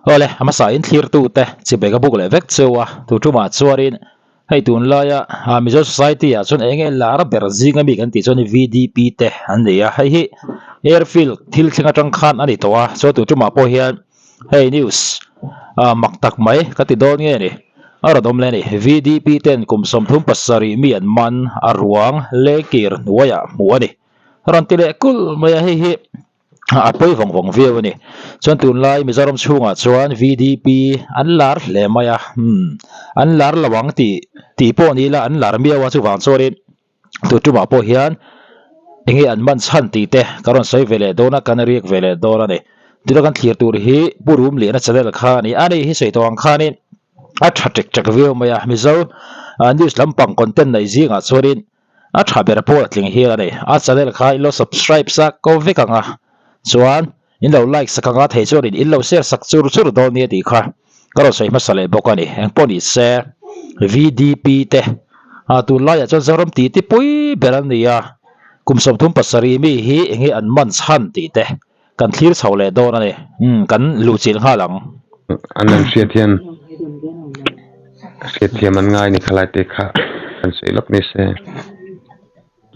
Awle, a hmasa in thlirtute chibai ka buk leh vek cheu a, tu tumah chuanin hei tunlaia Mizo Society ah chuan eng nge lar ber zing ami kan tih chuan VDP te an ni a, hei hi airfield thil thleng atang khan a ni tawh a, chuan tu tumah pawh hian hei news mak tak mai ka ti dawn nge ni, a rawn awm leh a ni. VDP ten kum 37 mi an man a ruang lengkir hnuaiah hmuh a ni. A rawn ti leh kulh mai a, hei hi a pawi vawng vawng viau a ni. Chuan tunlai Mizoram chhungah chuan VDP an lar hle mai a, umm an lar lo ang tih tih pawh ni ila an lar miau a, chuvang chuanin tu tumah pawh hian eng nge an man chhan tih te ka rawn sawi ve leh dawn a, kan riak ve leh dawn a ni. Tuna kan thlir tur hi Pu Rumliana channel kha a ni a, ani hi sawi tawh ang khanin a tha ṭek ṭek viau mai a, Mizo news lampang content nei zingah chuanin A tha ber pawh a tling hial a ni. A channel kha in lo subscribe sak ko vek ang a, chuan in lo like sak ang a, thei chuan in lo share sak chur chur dawn nia tih kha ka rawn sawi hmasa leh bawk a ni. Engpawh ni se VDP te a tunlaiah chuan Zoram tih ti pui ber an ni a, kum 37 mi hi eng nge an man chhan tih te kan thlir chho leh dawn a ni. Umm kan luhchilh nghal ang. An an hriat hian hriatthiam an ngai ni khalai te kha kan sawi lawk ni se.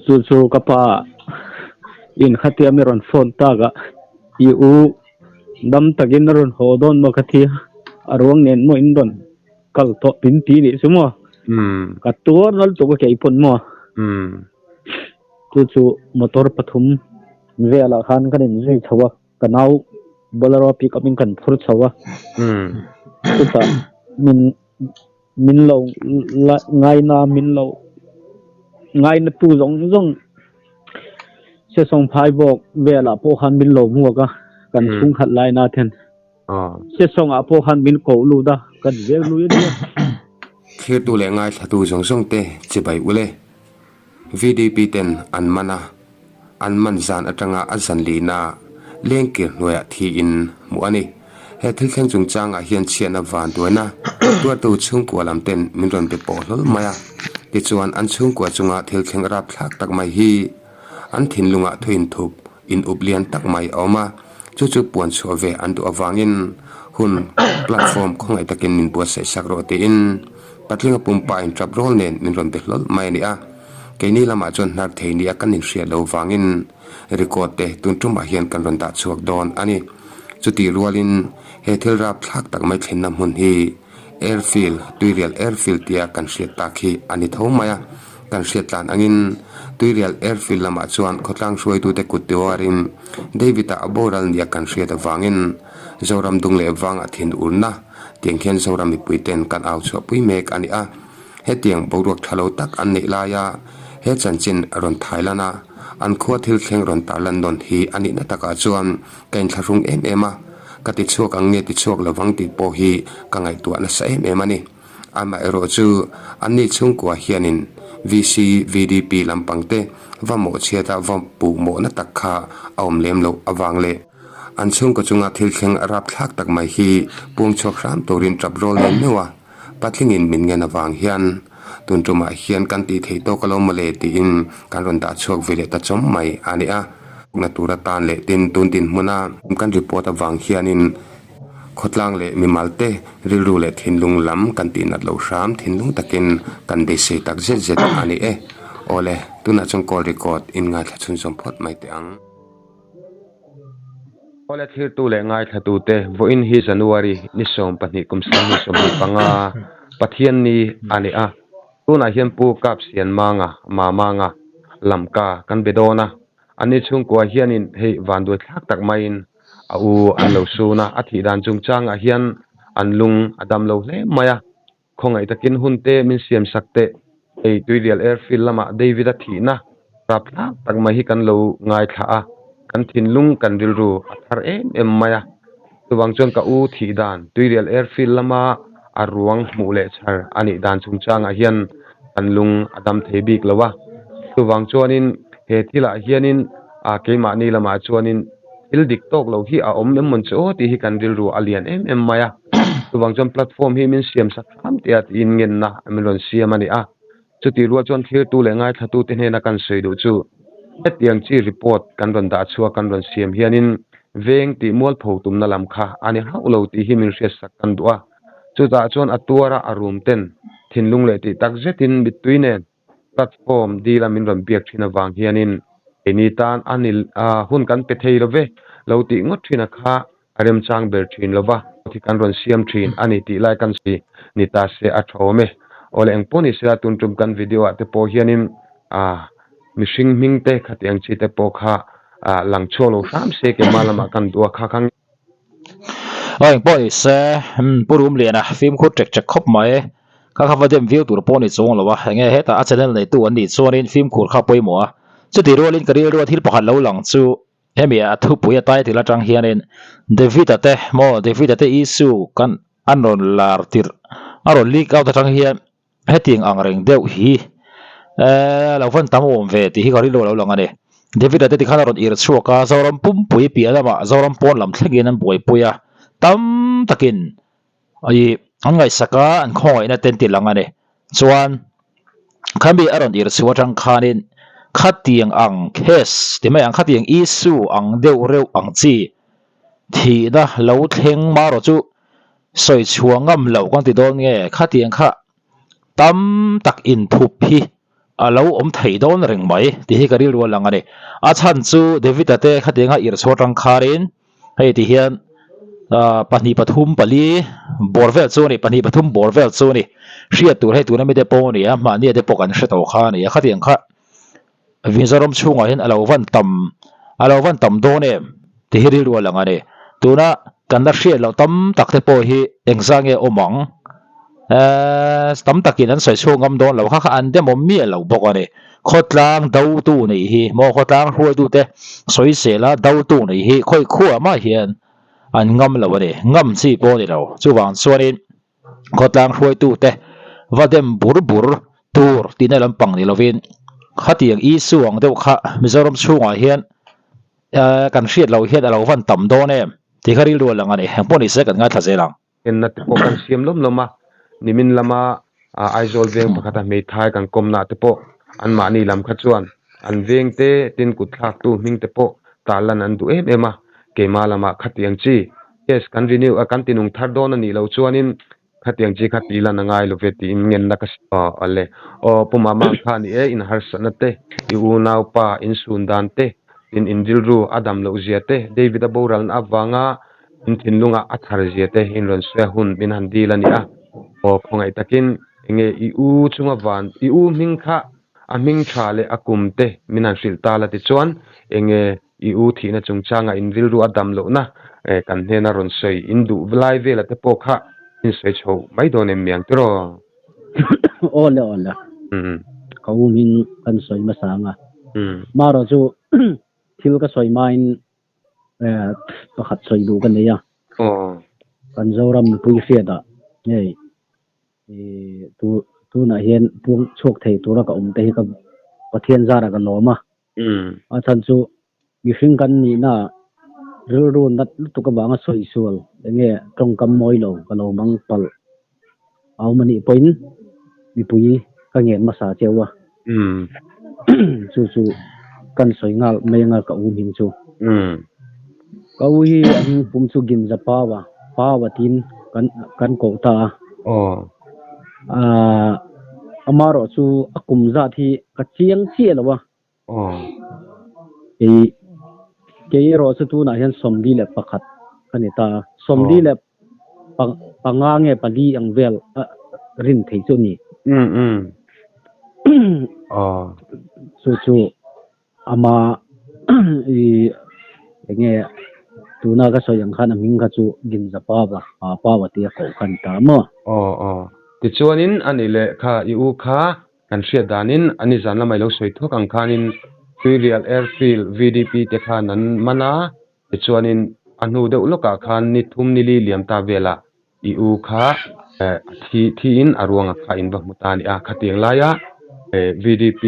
Chu chu ka pa in khatia mi rawn phone tak a, i u dam takin a rawn haw dawn maw ka ti a, a ruang nen maw in rawn kal tawh min ti nih chu maw, ka tuar nal tuk a kei pawn maw. Chu chu motor pathum velah khan kan inzui chho a, ka nau Bolero pick up in kan phur chho a, chutah min min lo la ngaina min lo ngaina tu zawng zawng Sesawng phai bawk velah pawh khan min lo hmuak a, kan chhungkhat laina ten Sesawngah pawh khan min koh lut a, kan veng lui a nia. Thlirtu leh ngaithlatu zawng zawng te chibai ule. VDP ten an man a, an man zan atanga a zan lihna lengkir hnuaiah thiin hmuh a ni. He thil thleng chungchangah hian chhiatna vanduaina tuartu chhungkua lam ten min rawn be pawh hlawl mai a. Tichuan an chhungkua chunga thil thleng rapthlak tak mai hi an thinlungah thu inthup in up lian tak mai a awm a, chu chu puan chhuah ve an duh avangin hun platform khawngaih takin min buatsaih sak rawh tiin Patlinga pumpa in tap rawl nen min rawn be hlawlh mai a ni a. Keini lamah chuan hnar thei nia kan inhriat lo vangin record te tun tumah hian kan rawn dah chhuak dawn a ni. Chutih rualin he thil rap thlak tak mai thlenna hmun hi Airfield, Tuirial Airfield tia kan hriat tak hi a ni tho mai a. Kan hriat tlan angin Tuirial Airfield lamah chuan khawtlang hruaitute kut tiuarin David-a a boral nia kan hriat avangin Zoram dung leh vangah thin urna Tiang hian Zoram mipui ten kan au chhuahpui mek a ni a, hetiang boruak tha lo tak an neih laia he chanchin rawn thai lan a, an khua thil thleng rawn tar lan nawn hi a nihna takah chuan ka inthlahrung em em a, ka ti chhuak ang nge ti chhuak lovang tih pawh hi ka ngaihtuah nasa em em a ni. Amaherawh chu anni chhungkua hianin VC, VDP lampang te va mawhchhiata va puh mawhna tak kha a awm lem loh avang leh, An chhungkaw chunga thil thleng a rapthlak tak mai hi puang chhuak hram turin tap rawl nen meuh a, patlingin min ngen avang hian tun tumah hian kan tih theih tawk alo mawle tiin kan rawn dah chhuak ve leh ta chawm mai a ni a. Na tur atan leh tin tun dinhmuna kan report avang hianin khawtlang leh mimal te rilru leh thinlung lam kan tih nat loh hram thinlung takin kan beisei tak zet zet a ni e. Awle, tunah chuan call record in ngaithla chhunzawm phawt mai teh ang. Awle thlirtu leh ngaithlatute, vawiin hi January ni 12 kum 2025 Pathian ni a ni a. Tunah hian Pu Kap Sian Manga, Ma Manga, Lamka kan be dawn a. Ani chhungkua hianin hei vanduai thlak tak maiin a u an lo sun a, a thih dan chungchangah hian an lung a dam lo hle mai a. Khawngaih takin hun te min siam sak teh. Hei Tuirial Airfield lamah David-a thihna rap hlak tak mai hi kan lo ngaithla a, kan thinlung kan rilru a thar em em mai a. Chuvang chuan ka u thih dan Tuirial Airfield lama a ruang hmuh leh chhar a nih dan chungchangah hian kan lung a dam thei bik lo a. Chuvang chuanin he thilah hianin keimahni lamah chuanin thil dik tawk lo hi a awm em mawn chu aw tih hi kan rilru a lian em em mai a. Chuvang chuan platform hi min siam sak hram tih a tiin ngenna min rawn siam a ni a. Chutih rual chuan thlirtu leh ngaithlatute hnena kan sawi duh chu hetiang chi report kan rawn dah chhuak kan rawn siam hianin Veng tih mualpho tumna lam kha a ni hauh lo tih hi min hriatsak kan duh a. Chutah chuan a tuara a rum ten thinlung leh tih tak zetin mittui nen platform dila min rawn biak thin avang hianin keini tan a ni hun kan pe thei lo ve lo tih ngawt thin a kha a remchang ber thin lo va, thi kan rawn siam thin a ni tih lai kan sawi ni ta se a tha awm e. Awle engpawh ni sela tun tum kan video ah te pawh hianin mihring hming te khatiang chi te pawh kha lang chhuak lo hram se keimah lamah kan duh a kha kha Aw engpawh ni se Pu Rumliana fimkhur ṭek ṭek khawp mai kha kha va dem viau tur pawh a ni chuang lo a, enge hetah a channel neitu an nih chuanin fimkhur kha a pawimawh a, chutih rualin ka rilru a thil pakhat lo lang chu hemi a thupui a title atang hianin David-a te maw David-a te issue kan an rawn lar tirh a rawn leak out atang hian Hetiang ang reng deuh hi eh lo van tam awm ve tih hi ka rilru a lo lang a ni. David-a te tikhan a rawn irh chhuak a, Zoram pumpui piah lamah Zoram pawn lam thlengin an buaipui a, tam takin ih an ngaihsak a, an khawngaihna te an ti lang a ni. Chuan khami a rawn irh chhuah atang khanin khatiang ang case ti mai ang khatiang issue ang deuh reuh ang chi thihna lo thleng marawh chu Sawi chhuah ngam loh kan ti dawn nge? Khatiang kha tam tak inthup hi a lo awm thei dawn reng mai tih hi ka rilru a lang a ni. A chhan chu David-a te khatianga irh chhuah atang kharin hei ti hian pahnih pathum pali bawr vel chu a ni, pahnih pathum bawr vel chu a ni. Hriat tur hei tuna mite pawh a ni a, mahnia te pawh kan hre tawh kha a ni a, khatiang kha Mizoram chhungah hian a lo van tam a lo van tam dawn em tih hi rilru a lang a ni. Tuna kan la hriat loh tam tak te pawh hi engzah nge awm ang? Eee tam takin an sawi chhuak ngam dawn lo kha kha an demawm miah lo bawk a ni. Khawtlang dotu neih hi maw khawtlang hruaitute sawisela dotu neih hi khawi khuah mah hian an ngam lo a ni. Ngam chi pawh a ni lo. Chuvang chuanin Khawtlang hruaitute va dem bur bur tur tihna lampang ni lovin khatiang issue ang deuh kha Mizoram chhungah hian kan hriat loh hian a lo van tam dawn em tih kha rilru a lang a ni. Engpawh ni se kan ngaithla zel ang. Enna te pawh kan siam lawm lawm a, nimin lama Aizawl veng pakhata hmeithai kan kawmna te pawh anmahni lam kha chuan an veng te tin kut thlaktu hming te pawh tarlan an duh em em a, keimah lamah khatiang chi Case kan renew a, kan tinung thar dawn a nih loh chuanin khatiang chi kha tih lan a ngai lo ve tiin ngenna ka aw ale. Aw Pu Mama kha ni e, in harsatna te, i unaupa in sun dan te, tin in rilru a dam loh zia te, David a boralna avanga in thinlunga a thar zia te in rawn sawi a hun min han dil a ni a. Aw khawngaih takin enge i u chunga van i u hming kha a hming tha leh a kum te min han hrilh ta la tichuan enge I u thihna chungchanga in rilru a dam lohna kan hnena rawn sawi in duh lai vela te pawh kha in sawi chho mai dawn em miang tiraw? Aw le aw le. Ka u hming kan sawi hmasa ang a. Marawh chu thil ka sawi hmain pakhat sawi duh ka nei a. Kan Zoram mipui hriatah hei tunah hian puang chhuak thei tura ka awm te hi ka Pathian zarah ka lawm a. A chhan chu mihring kan nihna rilru nat lutuk avanga sawi sual enge tawngkam mawi lo ka lo mang palh a awm anih pawhin mipui ka ngen hmasa cheu a. Chu chu kan sawi nghal mai anga ka u hming chu. Ka u hi a hming pum chu Ginza Pawa, Pawa tiin kan kan koh ta a. Amaherawh chu a kum zat hi ka chiang chiah lo a. Kei kei erawh chu tunah hian 41 ka ni ta a. 45 nge pali ang vel a rin thei chu a ni. Chu chu ama i enge tuna ka sawi ang khan a hming kha chu Ginza Pawa, Pawa tia koh kha a ni ta maw? Aw aw. Tichuanin a nih leh kha i u kha Kan hriat danin a nizan lamah i lo sawi thuak ang khanin Tuirial Airfield VDP te khan an man a, tichuanin a hnu deuh lawkah khan ni thum ni li liam ta velah i u kha a thi thiin a ruangah kha in va hmu ta a ni a. Khatiang laia VDP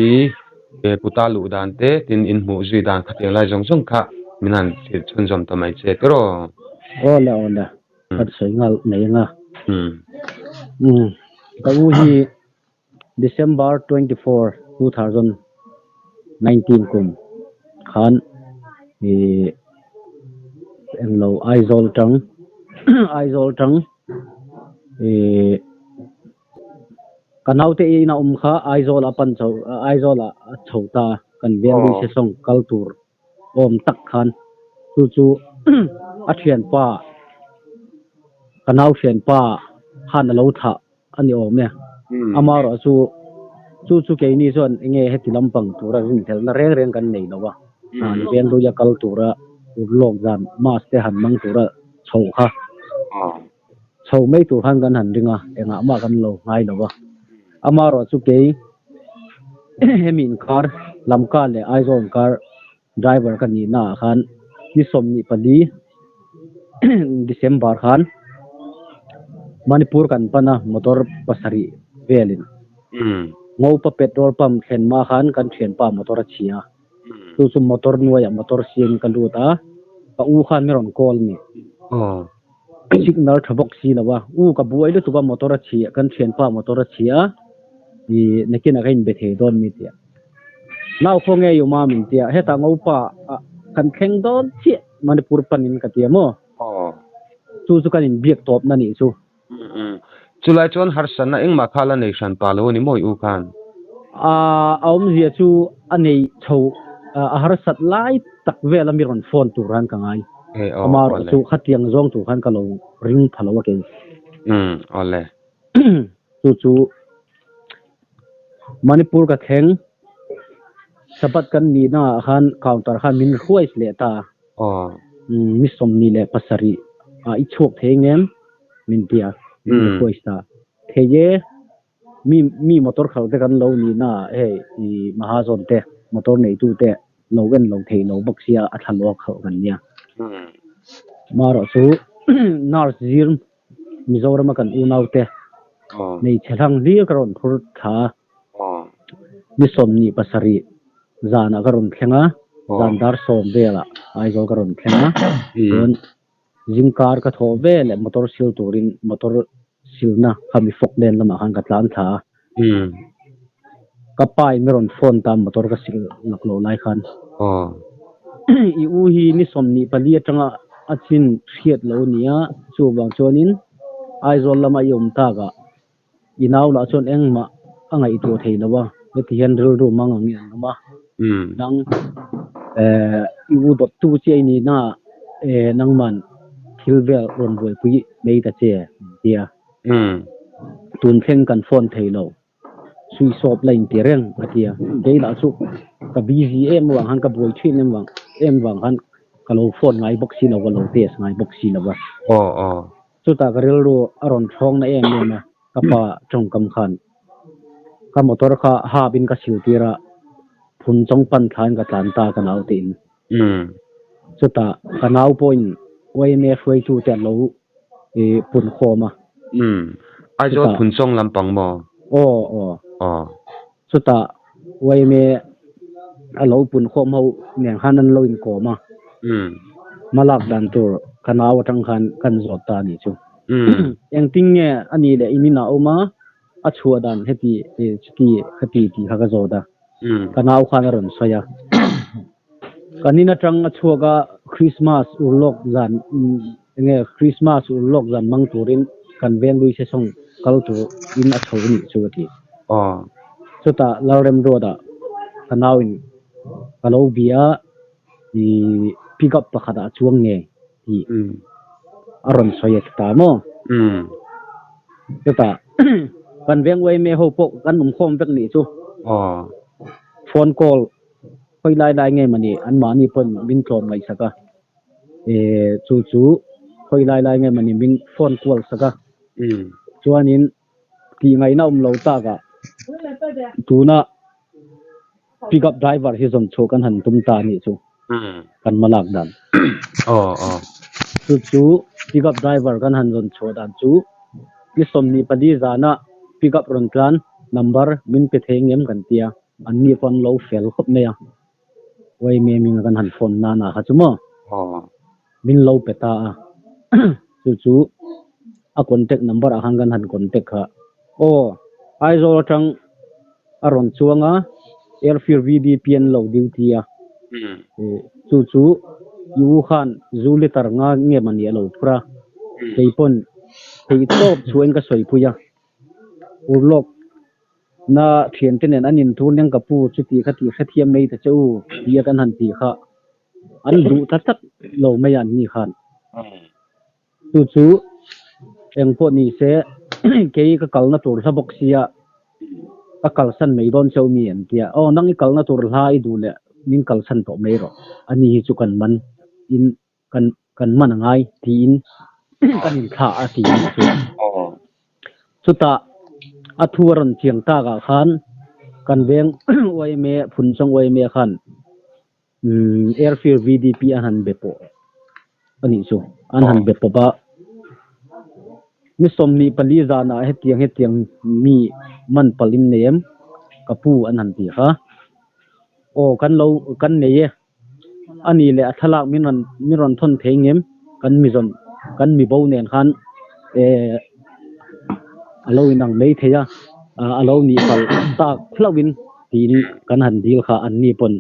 kuta luh dan te tin in hmuh zui dan khatiang lai zawng zawng kha min han hrilh chhunzawm ta mai che tiraw? Aw le aw le, kan sawi nghal mai ang a. Ka u hi December 24, 2019 kum khan ih Englo Aizawl tang Aizawl tang ih ka naute ina awm kha Aizawl a pan chho Aizawl ah a chho ta kan veng lui se sawng kal tur awm tak khan chu chu a thianpa ka nau thianpa khan a lo thlah a ni awm e. Amaherawh chu chu chu keini chuan enge heti lampang tura rinhlelhna reng reng kan nei lo a, an vengluia kal tura urlawk zan mass te han hmang tura chhoh kha chhoh mai tur khan kan han ring a, engah mah kan lo ngai lo a. Amaherawh chu kei hemi inkar Lamka leh Aizawl inkar driver ka nihna ah khan ni 24 December khan Manipur kan pan a motor pasarih velin Ngopa petrol pump thlen hma khan kan thianpa motor a chhia a, chu chu motor nuaiah motor siam ka lut a, ka u khan mi rawn call a ni. Signal tha bawk si lo a, u ka buai lutuk a motor a chhia kan thianpa motor a chhia a, ih nakinah ka inbe thei dawn mi tia. Nau khaw ngei awm a min tia, hetah ngopa ah kan thleng dawn chiah Manipur panin ka tia maw? Chu chu kan inbiak tawpna nih chu. Chulai chuan harsatna engmah kha la nei hran pa lo a ni maw i u khan? A awmzia chu a nei chho a harsat lai tak vel a mi rawn phone tur khan ka ngai. Amaherawh chu khatiang zawng tur khan ka lo ring pha lo a kei. Awle. Chu chu Manipur ka thleng Sabbath kan nihna ah khan counter khan min hruai leh ta a. Mi 27 ah i chhuak thei ang em? Min ti a, min request ta. Thei e, mi mi motor khalh te kan lo nihna ah hei i Mahazawn te motor neitu te lo en lo thei lo bawk sia a thla lo a khalh kan nia. Marawh chu nurse zir Mizorama kan unaute hmeichhe hlang hlir ka rawn phur thla a, ni 27 zanah ka rawn thleng a, zan dar 10 velah Aizawl ka rawn thleng a, chuan zingkar ka thawh veleh motor sil turin motor silna khami Falkland lamah khan ka tlan thla a, ka pa in mi rawn phone ta motor ka sil lak loh lai khan i u hi ni 24 atanga a chin hriat lo nia chuvang chuanin Aizawl lama i awm takah i nau lah chuan engmah a ngaihtuah thei lo a heti hian rilru mang ang in an awm a nang i u dawttu chiah i nihna nangman thil vel rawn buaipui mai ta che tia. Tun thleng kan phone thei lo. Sui sawp la inti reng a ti a. Kei lah chu ka busy em avang khan ka buai thin em vang em vang khan ka lo phone ngai bawk si lo va, lo test ngai bawk si lo va. Chutah ka rilru a rawn thlawng na em em a, ka pa tawngkam khan ka motor kha hap in ka sil tir a, phun chawng pan thlain ka tlan ta ka nau te in. Chutah ka nau pawhin YMA hruaitu te an lo i pun khawm a. Umm. Aizawl Phunchawng lampang maw? Aw aw. Aw. Chutah YMA a lo pun khawm ho nen khan an lo inkawm a. Umm. Hmalak dan tur ka nau atang khan kan zawt ta a nih chu. Umm. Engtin nge a nih leh in inah awm a, a chhuah dan heti chuti khati tih kha ka zawt a. Umm. Ka nau khan a rawn sawi a. Kan in atang a chhuak a Christmas urlawk zan enge Christmas urlawk zan hmang turin kan veng lui se sawng kal tur in a chho nih chu a ti. Chutah Lalrem Road ah ka nau in ka lo bia a ih pick up pakhat ah a chuang nge tih a rawn sawi a ti ta maw? Chutah kan veng yma ho pawh kan awm khawm vek nih chu phone call Khawi lai lai nge mawni anmahni pawn min tlawm ngaihsak a, eh chu chu khawi lai lai nge mawni min phone kual sak a, chuanin tih ngaihna awm lo takah tuna pick up driver hi zawn chhuah kan han tum ta a nih chu kan hma lak dan. Chu chu pick up driver kan han zawn chhuah dan chu ni 24 zana pick up rawn tlan number min pe thei ngem kan tia. An ni pawh an lo fel khawp mai a, Uaime minga kan han phone nana kha chu maw? Min lo pe ta a, chu chu a contact number ah khan kan han contact kha. Aw, Aizawl atang a rawn chuang a, Airfield VDP an lo duty a, chu chu. I u khan zu liter nga nge mah ni a lo phur a, kei pawn theih tawp chhuahin ka sawipui a, urlawk na thiante nen an intur nen ka pu chuti kha tih hrethiam mai ta che u tia kan han tih kha an duh ta tlat lo mai a an ni khan. Chu chu eng pawh ni se kei ka kalna tur hla bawk sia ka kalsan mai dawn cheu mi an tia aw nang i kalna tur hla i duh leh min kalsan tawh mai rawh ani hi chu kan man in kan kan man a ngai tiin kan inthlah a ti a chu. Chutah a thu a rawn chiang tak ah khan kan veng yma Phunchawng yma khan Airfield VDP an han be pawh a nih chu an han be pawp a ni 24 zanah hetiang hetiang mi man palh in nei em ka pu an han ti kha aw kan lo kan nei e a nih leh a thlalak min rawn min rawn thawn thei ngem kan mi zawn kan mi bo nen khan eh a lo inang mai thei a a lo nih palh tak hlauh in. Tiin kan han dil kha an ni pawn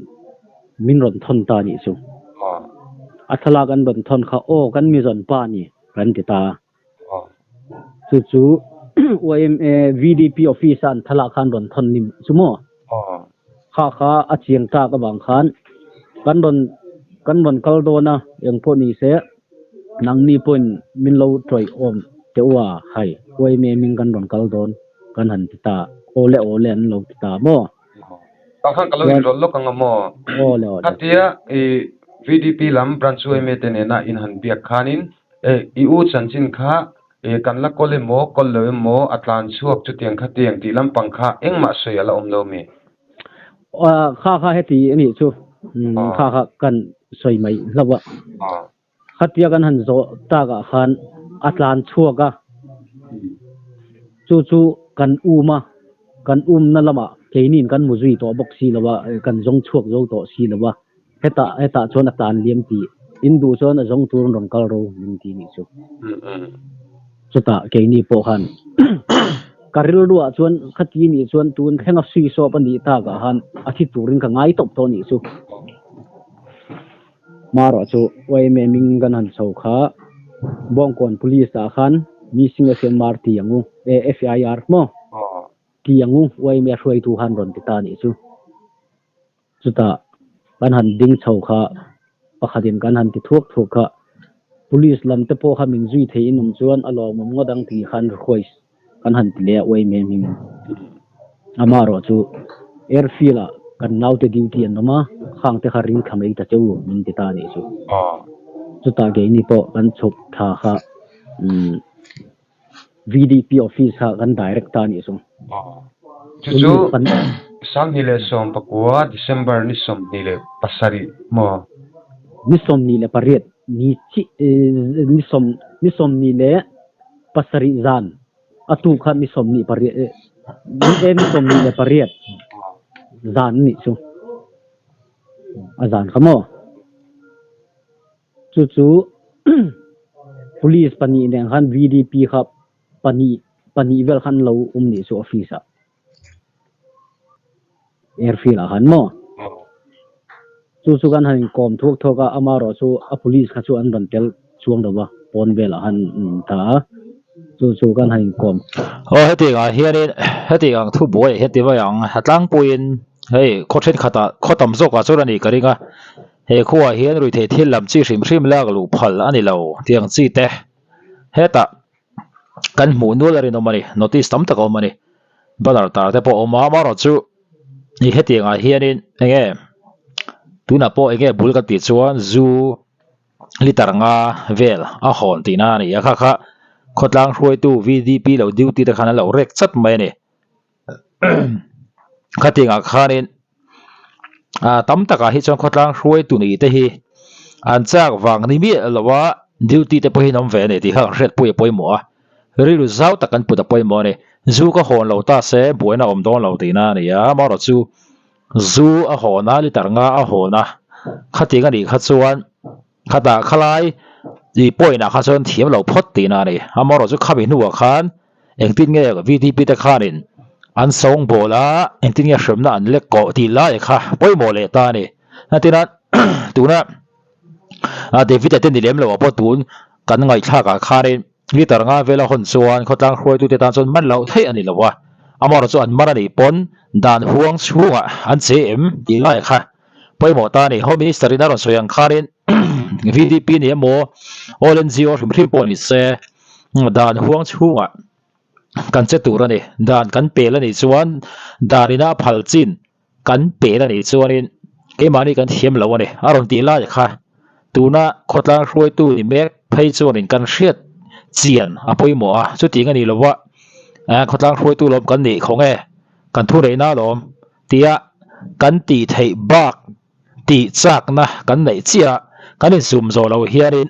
min rawn thawn ta nih chu. A thlalak an rawn thawn kha aw kan mi zawn pa ni kan ti ta. Chu chu YMA VDP office a an thlalak kha an rawn thawn ni chu maw? Kha kha a chiang tak avang khan kan rawn kan rawn kal dawn a eng pawh ni se nangni pawhin min lo tawih awm teh u a hai YMA hming kan rawn kal dawn. Kan han ti ta, awle awle an lo ti ta maw? Tah khan ka lo inrawlh lawk ang a maw? Awle awle. Khatia i VDP lam branch yma te nena in han biak khanin i u chanchin kha kan la kawl emaw kawl lo emaw a tlan chhuak chutiang khatiang tih lampang kha engmah sawi a la awm lo mi? Kha kha heti a nih chu kha kha kan sawi mai hlauh a. Khatia kan han zawh takah khan a tlan chhuak a, chu chu kan um a, kan umna lamah keiniin kan mu zui tawh bawk si lo a, kan zawng chhuak zo tawh si lo a, hetah hetah chuan a tlan liam tih in duh chuan a zawng tur an rawn kal ro min ti nih chu. Chutah keini pawh khan ka rilruah chuan khati nih chuan tun thlenga sui sawp a nih takah khan a thi turin ka ngai tawp tawh nih chu. Marawh chu yma hming kan han chho kha Bawngkawn Police ah khan missing FMR ti ang u, FIR maw ti ang u yma hruaitu khan rawn ti ta nih chu. Chutah kan han ding chho kha pakhatin kan han ti thuak thuak kha Police lam te pawh kha min zui theih in awm chuan a lawmawm ngawt ang tih khan request kan han ti leh a yma hming in. Amaherawh chu airfield ah kan naute duty an awm a, khang te kha ring thla mai ta che u min ti ta a nih chu. Chutah keini pawh kan chhuk thla kha umm VDP office kha kan direct ta a nih chu. Chu chu 2019 December ni 27 maw? Ni 28 ni chi ni sawm ni 27 zan A tu kha ni 28 ni 28 zan nih chu a zan kha maw? Chu chu police pahnih nen khan VDP kha pahnih pahnih vel khan lo awm nih chu office ah airfield ah khan maw? Chu chu kan han inkawm thuak thuak a, amaherawh chu a police kha chu an rawn tel chuang lo va, pawn velah khan an in ta a, chu chu kan han inkawm. Aw hetiang ah hianin hetiang ang thu buai ah hian ti mai ang, a tlangpuiin hei khaw thenkhatah khaw tam zawkah chuan a nih ka ring a, he khuaah hian ruihtheih thil lam chi hrim hrim lak luh phal a ni lo tiang chi te hetah kan hmuh nual a rinawm a ni, notice tam tak a awm a ni, banner tar te pawh a awm a, amaherawhchu chu. Ni hetiang ah hianin eng nge tunah pawh eng nge bul kan tih chuan zu liter nga vel a hawn tihna a ni a kha kha khawtlang hruaitu VDP lo duty te khan an lo rek chat mai a ni khatiang ah khanin ah tam takah hi chuan khawtlang hruaitu ni te hi an chak vang ni miah lo a duty te pawh hi an awm ve a ni tih kha kan hriatpui a pawimawh a. Rilru zau tak kan put a pawimawh a ni. Zu ka hawn lo ta se buaina a awm dawn lo tihna a ni a, amaherawh chu zu a hawn a, liter nga a hawn a, khatiang a nih kha chuan khatah khalai ih point ah kha chuan thiam lo phawt tihna a ni. Amaherawh chu khami hnuah khan engtin nge VDP te khanin an sawngbawl a, engtin nge hremna an lek kawh tih lai kha pawimawh leh ta a ni. Natina tuna. David-a te ni lem lo ah pawh tun kan ngaihthlak ah khanin liter nga vel a hawn chuan khawtlang hruaitute tan chuan man loh theih a ni lo a, amaherawhchu chu an man a nih pawn dan huang chhungah an che em tih lai kha pawimawh ta a ni. Home Minister in a rawn sawi ang khanin VDP ni emaw All NGO hrim hrim pawh ni se dan huang chhungah kan che tur a ni. Dan kan pel a nih chuan dan ina a phal chin kan pel a nih chuanin keimahni kan thiam lo a ni. A rawn tih lai kha tuna khawtlang hruaitu ni mek phei chuanin kan hriat chian a pawimawh a, chutiang a ni lova khawtlang hruaitu lawm kan nih khaw nge kan thu neihna alawm tia kan tih theih bak tih chakna kan neih chiah a, kan insum zawh loh hianin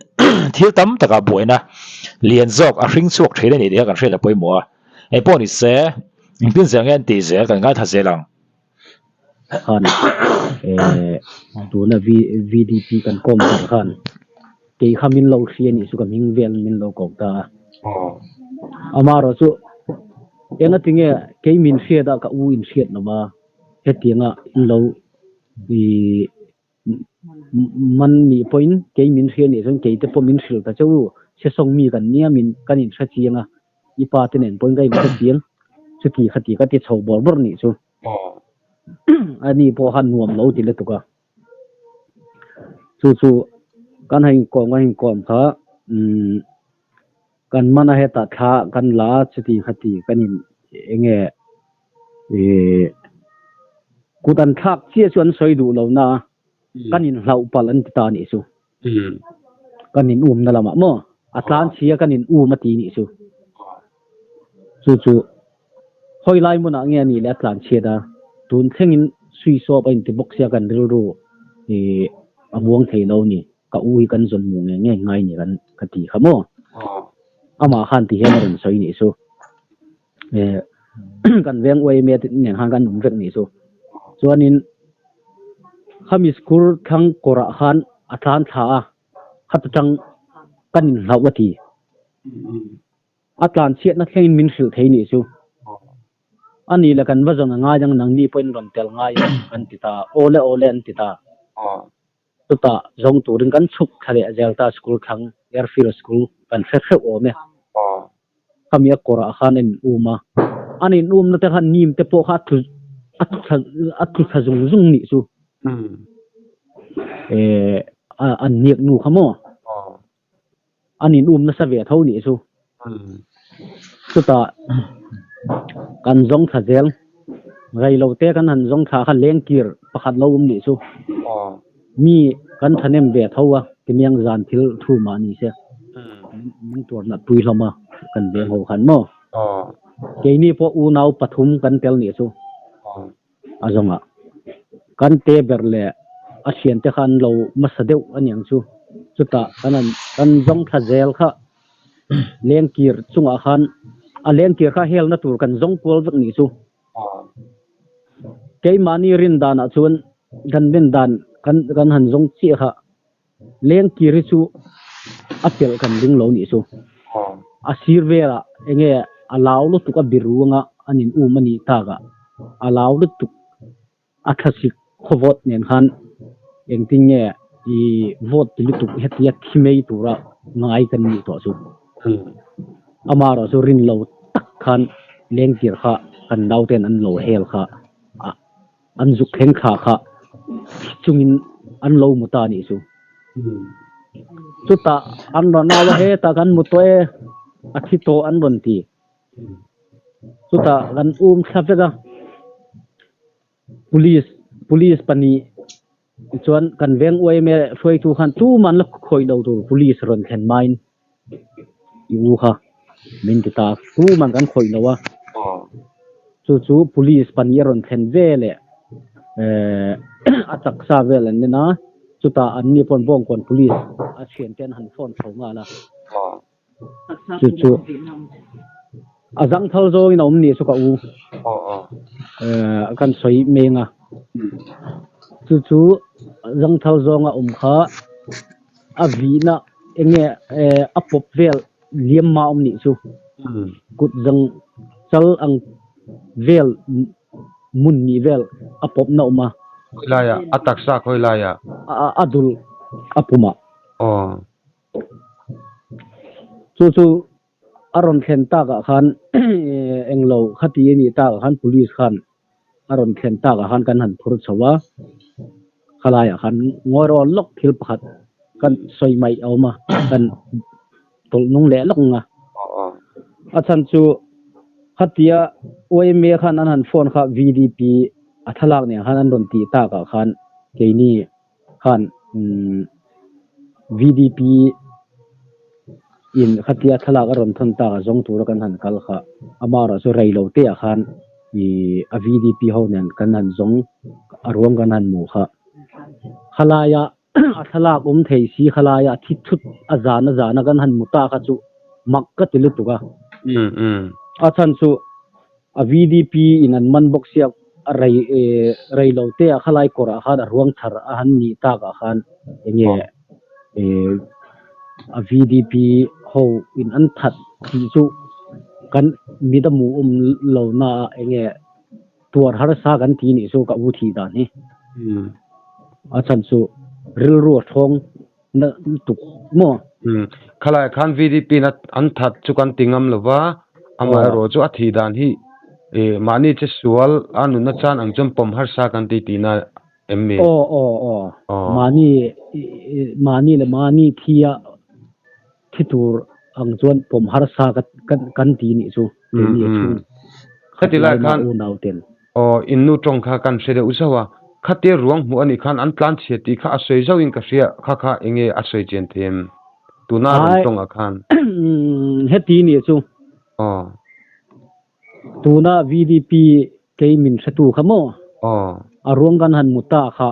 thil tam takah buaina lian zawk a hring chhuak thin a ni tih kha kan hriat a pawimawh a. Engpawh ni se, engtin zel nge an tih zel kan ngaithla zel ang. Khan eh tuna VDP kan kawm ber khan kei kha min lo hria nih chu ka hming vel min lo ko ta a. Amaherawhchu engatinge kei min hriat a ka u in hriat lo va hetianga in lo ih Man nih pawhin kei min hria nih chuan kei te pawh min hrilh ta che u, Sesawng mi kan nia min kan inhre chiang a, i pa te nen pawhin ka inhre chiang, chuti khati ka ti chho bawrh bawrh nih chu. Ani pawh khan nuam lo ti lutuk a. Chu chu kan han inkawm kan inkawm kha umm kan man a hetah thla kan la a chuti khati kan in eng nge Ihh kut an thlak chiah chu an sawi duh lo na a, kan in hlauh palh an ti ta nih chu. Kan in um na lamah maw a tlan chhia kan in um a ti nih chu. Chu chu hawi lai hmunah nge a nih leh a tlan chhiat a, tun thlengin sui sawp a inti bawk sia kan rilru ihh a muang thei lo ni. Ka u hi kan zawn hmuh ngei ngei ngai ni kan ka ti kha maw. Amah khan ti hian a rawn sawi nih chu. Eh kan veng uaime te nen khan kan awm vek nih chu. Chuanin khami school thlang kawrah khan a tlan thla a, khata tang kan inhlauh a ti. A tlan chhiatna thlengin min hrilh thei nih chu. A ni le kan va zawn a ngai ang nangni pawhin rawn tel ngai ang kan ti ta, awle awle an ti ta. Chutah zawng turin kan chhuk thla leh zel ta school thlang Airfield school kan hre hreuh awm e. Khami a kawrah khan a in um a, an in um na te khan nim te pawh kha a tlu a tlu thla a tlu thla zung zung nih chu. Eh an hniak nu kha maw? An in um nasa ve tho nih chu. Chutah kan zawng thla zel, rei lo te kan han zawng thla kha lengkir pakhat lo awm nih chu. Mi kan thahnem ve tho a, timiang zan thil thu mah ni se. Min tuar nat pui hlawm a, kan veng ho khan maw. Keini pawh unau pathum kan tel nih chu. A zawngah kan te ber leh a thiante kha an lo hmasa deuh a niang chu. Chutah kan han kan zawng thla zel kha lengkir chungah khan a lengkir kha helna tur kan zawng kual vek nih chu. Keimahni rin danah chuan kan rin dan kan kan han zawng chiah kha Lengkir hi chu a pelh kan ring lo nih chu. A sir velah enge a lau lutuk a bir ruanga an in um a nih takah a lau lutuk a thlasik khawvawt nen khan engtin nge i vote ti lutuk hetia thi mai tura ngai kan nih tawh chu. Amaherawh chu rin lo tak khan lengkir kha kan nauten an lo hel kha a. An zuk thleng thla kha thi chungin an lo mu ta nih chu. Chutah an rawn au a, hetah kan mu tawh e, a thi tawh an rawn ti. Chutah kan um thla vek a, police police pahnih chuan kan veng uaime hruaitu khan tumah an la khawih lo tur police rawn thlen hmain I u kha min ti ta tuman kan khawih lo a, chu chu police pahnih a rawn thlen ve leh eh a taksa vel an en a, chutah an ni pawn Bawngkawn police a thiante an han phone chho nghal a, chu chu a zangthal zawngin a awm nih chu ka u eh kan sawi meng a, chu chu zangthal zawnga awm kha. A vihna eng nge eh a pawp vel liam mah awm nih chu kut zang chal ang vel mun nih vel a pawp na awm a. Khawi laiah a taksa khawi laiah? A dul a pumah. Aw. Chu chu a rawn thlen takah khan englo khati a nih takah khan police khan a rawn thlen takah khan kan han phur chho a, khalaiah khan ngawi rawn lawk thil pakhat kan sawi mai a awm a, kan tawlh nung leh lawk ang a. A chhan chu khatia yma khan an han phone kha VDP a thlalak nen khan an rawn tih takah khan keini khan VDP in khatia thlalak a rawn thawn tak a zawng tura kan han kal kha amaherawh chu rei lo te ah khan ih a VDP ho nen kan han zawng a ruang kan han hmuh kha khalaia a thlalak awm thei si khalaia thi thut a zan a zan a kan han hmu ta kha chu mak ka ti lutuk a a chhan chu A VDP in an man bawk sia a rei rei lo te ah khalai kawr ah khan a ruang chhar a han nih tak ah khan enge a VDP ho in an that tih chu kan mit a hmuh awm lo na ah enge tuar harsa kan ti nih chu ka u thih dan hi. A chhan chu rilru a thawng na lutuk maw? Umm, khalai khan VDP na an that chu kan ti ngam lo va, amaherawh chu a thih dan hi eh mahni che sual a nunna chan ang chuan pawm harsa kan ti tihna em ni? Aw aw aw, mahni mahni leh mahni thi a thi tur ang chuan pawm harsa kan ti nih chu keini a chhung khat lai mah unau ten. Aw, in nu tawng kha kan hre deuh zauh a, khatia ruang hmuh a nih khan an tlan chhia tih kha a sawi zauhin ka hria, kha kha eng nge a sawi chian thei em? Tuna a rawn tawng ah khan. Heti nih chu. Aw. Tuna VDP kei min hretu kha maw? Aw. A ruang kan han mu ta kha,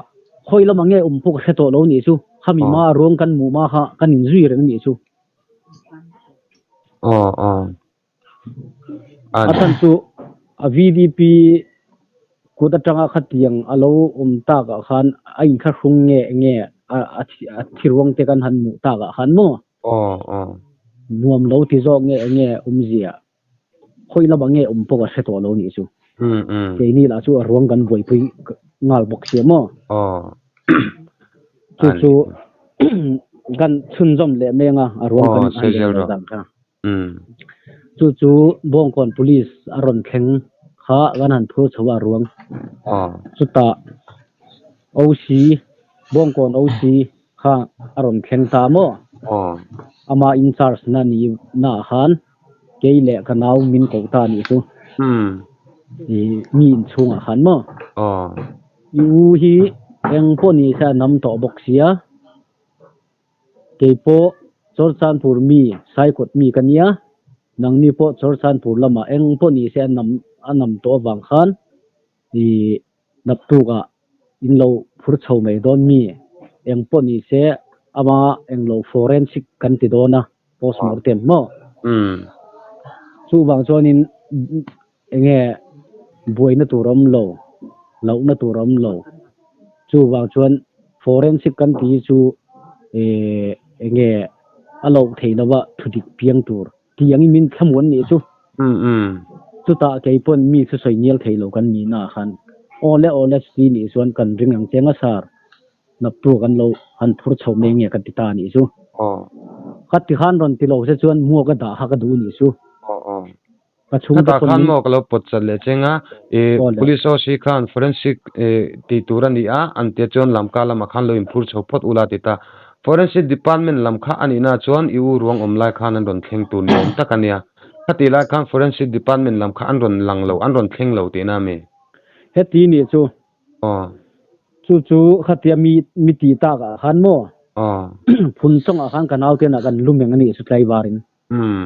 khawi lamah nge awm pawh ka hre tawh lo nih chu, khami ma a ruang kan hmuh ma kha kan inzui reng nih chu. Aw aw. A chhan chu a VDP kut atanga khatiang a lo awm takah khan a inthlahrung nge nge a thiruang te kan han hmuh takah khan maw nuam lo ti zawk nge nge awmzia khawi lamah nge awm pawh ka hre tawh lo nih chu. Keini lah chu a ruang kan buaipui nghal bawk sia maw. Chu chu kan chhunzawm leh meng a, a ruang kan han leh lo dan kha. Chu chu Bawngkawn Police a rawn thleng kha kan han phur chho a ruang. Chutah OC, Bawngkawn OC kha a rawn thleng ta maw? Ama in charge na ni naah khan kei leh ka nau min ko ta nih chu. Mi inchhungah khan maw? I u hi eng pawh ni se a nam tawh bawk sia. Kei pawh Chawrchanpur mi, Saikawt mi ka nia, nangni pawh Chawrchanpur lamah eng pawh ni se a nam a nam tawh avang khan i naktukah in lo phur chho mai dawn mi, eng pawh ni se ama eng lo forensic kan ti dawn a, postmortem maw? Chuvang chuanin Enge buaina tur awm lo, lohna tur awm lo. Chuvang chuan forensic kan tih hi chu eh enge a loh theih lova thudik piang tur tih angin min thlamuan nih chu. Chutah kei pawn mi thusawi ngial thei lo kan nihna ah khan aw le aw le chuti nih chuan kan ring ang che nga sar naptu kan lo han phur chho mai nge ka ti ta nih chu. Ka ti khan rawn ti lo se chuan muak a dah kha ka duh nih chu. Ka chhungte Khatah pawn khan min maw ka lo pawt chat leh cheng a, ih Aw le. Police OC khan forensic ih tih tur a ni a, an tia chuan lamka lamah khan lo inphur chho phawt ula ti ta. Forensic department lam kha a nihna chuan i u ruang awm lai khan an rawn thleng tur ni awm tak a nia. Khatih lai khan forensic department lam kha an rawn lang lo, an rawn thleng lo tihna a mi? Heti nih chu. Aw. Chu chu khatia mi mi tih takah khan maw? Aw. Phun chawngah khan ka naute-ah kan lu meng a nih chu tlaivarin. Umm.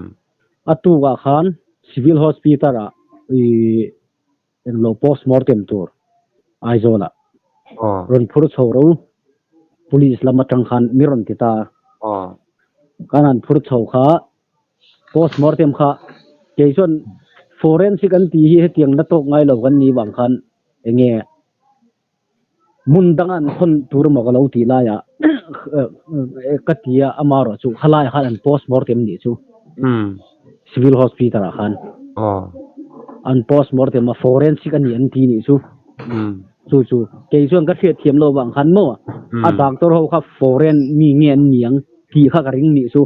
A tukah khan Civil Hospital ah ih englo postmortem tur Aizawl ah rawn phur chho ro Police lam atang khan mi rawn ti ta a. Kan han phur chho kha postmortem kha kei chuan forensic an tih hi hetiang la tawk ngai lo kan nih vang khan enge Hmun dang an thawn tur emaw ka lo tih laiah ka ti a, amaherawh chu khalaiah khan an postmortem nih chu Civil Hospital ah khan an postmortem a, forensic a ni an ti nih chu. Chu chu kei chuan ka hriat thiam lo vang khan maw a doctor ho kha foreign mi nge an ni ang tih kha ka ring nih chu.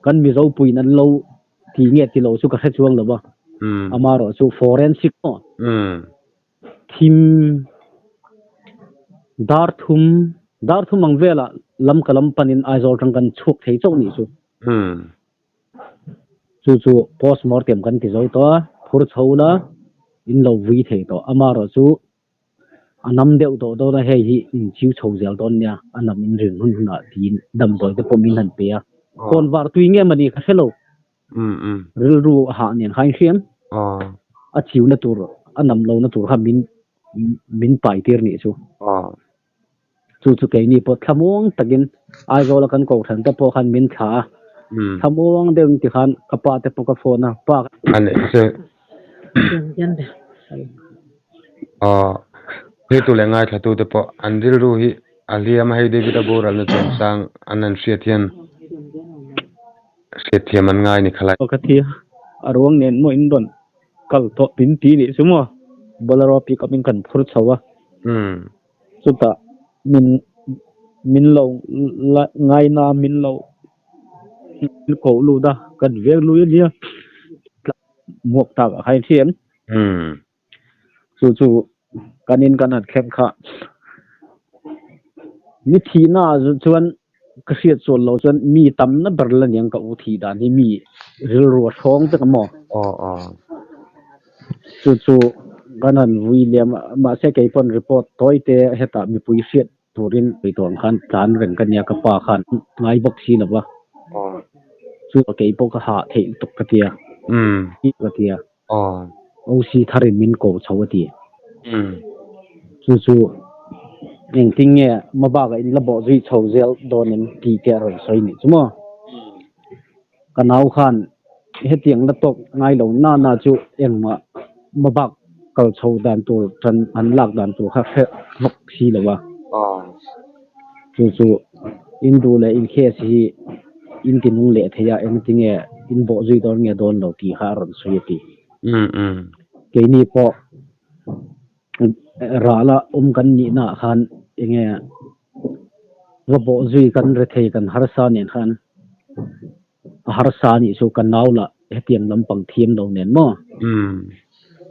Kan Mizo puiin an lo ti nge ti lo chu ka hre chuang lo va. Amaherawh chu forensic maw thim dar thum dar thum ang velah lam ka lam panin Aizawl tang kan chhuak thei chauh nih chu. Chu chu postmortem kan ti zo tawh a, phur chho la in lo vui thei tawh. Amaherawh chu a nam deuh tawh dawn a, hei hi in chiu chho zel dawn nia, a nam in rin hun hunah tiin damdawi te pawh min han pe a. Kawn var tui nge mawni ka hre lo. Rilru a hah nen kha in hriam. A chiuna tur, a nam lohna tur kha min min pai tir nih chu. Chu chu keini pawh thlamuang takin Aizawla kan kohhran te pawh khan min thlah a, thlamuang deuhin tikhan ka pa te pawh ka phone a, pa. A neih che. Aw, hriatu leh ngaithlatu te pawh an rilru hi a hliam a, hei David a boralna chungchang an han hriat hian hriatthiam an ngai ni khalai. Ka thi a, a ruang nen maw in rawn kal tawh min ti nih chu maw, Bolero pick up in kan phur chho a. Chutah min min lo la ngaina min lo koh lut a, kan veng lui a nia muak tak ah khan i hria em? Chu chu kan in kan han thleng kha mi thihna ah chuan ka hriat sual loh chuan mi tamna ber la niang ka u thih dan hi mi rilru a hrawng vek a maw? Chu chu kan han vui liam a, mahse kei pawn report tawi te hetah mipui hriat turin tawh ang khan tlan reng ka nia ka pa khan ngai bawk si lo va, chu kei pawh ka hah theih lutuk ka tia ka tia OC tharin min ko chho a ti. Chu chu engtin nge mabakah in la bawh zui chho zel dawn em tih te a rawn sawi nih chu maw. Ka nau khan hetiang la tawk ngai lo na na chu engmah mabak kal chho dan tur tan an lak dan tur kha hre hlawk si lo a. Chu chu in duh leh in case hi in ti nung leh thei a engtinge in bawh zui dawn nge dawn lo tih kha a rawn sawi a ti. Keini pawh rah la awm kan nihna ah khan enge va bawh zui kan rethei kan harsa nen khan a harsa anih chu ka nau lah hetiang lampang thiam lo nen maw.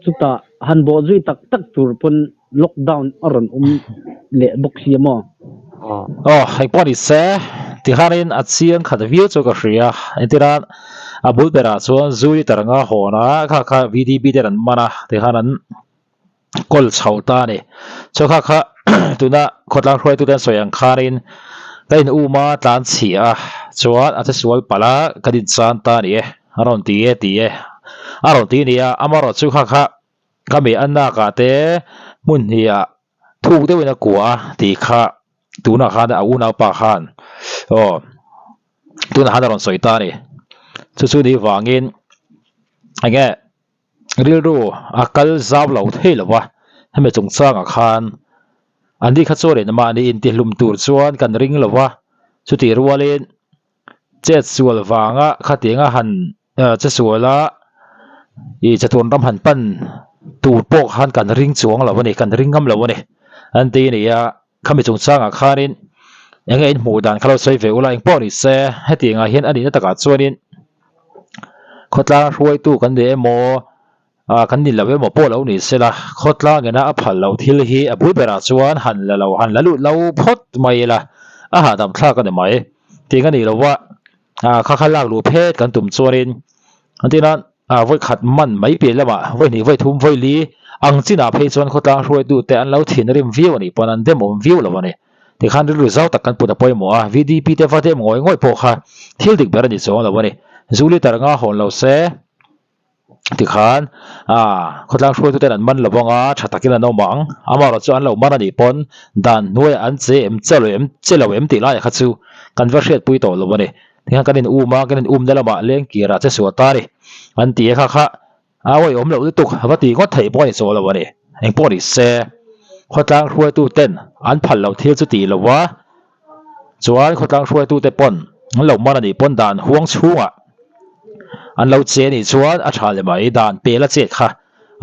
Chutah han bawh zui tak tak tur pawn lockdown a rawn awm leh bawk si a maw. Aw hei pawh ni se tikhanin a chiang khat viau chu ka hria engtiran a bul berah chuan zu liter anga hawn a kha kha VDP ten an man a tikhan an kawl chho ta a ni. Chuan kha kha tuna khawtlang hruaitute an sawi ang khanin ka in um a tlan chhi a chuan a chesual palh a kan inchan ta a ni e a rawn ti e ti e a rawn ti a ni a amaherawhchu chu kha kha ka mi a nak ah te hmun hnih ah thuk deuhin a kuah a tih kha tunah khan a unaupa khan aw tunah khan a rawn sawi ta a ni chu chu ni vangin enge. Rilru a kal zau lo thei lo a, hemi chungchangah khan an ni kha chuanin mahni intihlum tur chuan kan ring lo a, chutih rualin chetsual vanga khatianga han chesuala ih chatuan ram han pan tur pawh khan kan ring chuang lo a ni, kan ring ngam lo a ni an ti a ni a, khami chungchangah khanin eng nge inhmuh dan kha lo sawi ve ula engpawh ni se hetiangah hian a nihna takah chuanin Khawtlang hruaitu kan ni emaw ah kan ni lo emaw pawh lo ni sela khawtlang ina a phal loh thil hi a bul berah chuan han la lo han la lut lo phawt mai ila a hahdam thlak a ni mai tih a nih loh a ah kha kha lak luh phet kan tum chuanin an tina ah vawi khat man mai piah lamah vawi hnih vawi thum vawi li ang chinah phei chuan khawtlang hruaitu te an lo thinrim viau a nih pawn an demawm viau lo a ni. Tikhan rilru zau tak kan put a pawimawh a, VDP te va dem ngawi ngawi pawh kha thil dik ber a ni chuang lo a ni. Zu liter anga hawn lo se tikhan ah khawtlang hruaitu ten an man lo anga tha takin an awm ang. Amaherawh chu an lo man a nih pawn dan hnuaiah an che em che lo em che lo em tih laiah kha chu kan va hriatpui tawh lo a ni. Tikhan kan in um a, kan in umna lamah lengkirah che sual ta a ni an ti a kha kha. A awih awm loh lutuk va tih ngawt theih pawh a ni chaw lo a ni. Engpawh ni se, khawtlang hruaitu ten an phal loh thil chu tih lo a, chuan khawtlang hruaitu te pawn an lo man a nih pawn dan huang chhungah an lo che a nih chuan a tha leh mai, dan pel a chet kha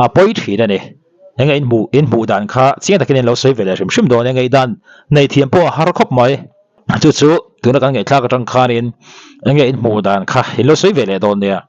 a pawi thin a ni. Enge in hmuh in hmuh dan kha chiang takin in lo sawi ve leh hrim hrim dawn e ngaihdan nei thiam pawh a har khawp mai. Chu chu tuna kan ngaihthlak atang khanin enge in hmuh dan kha in lo sawi ve leh dawn nia.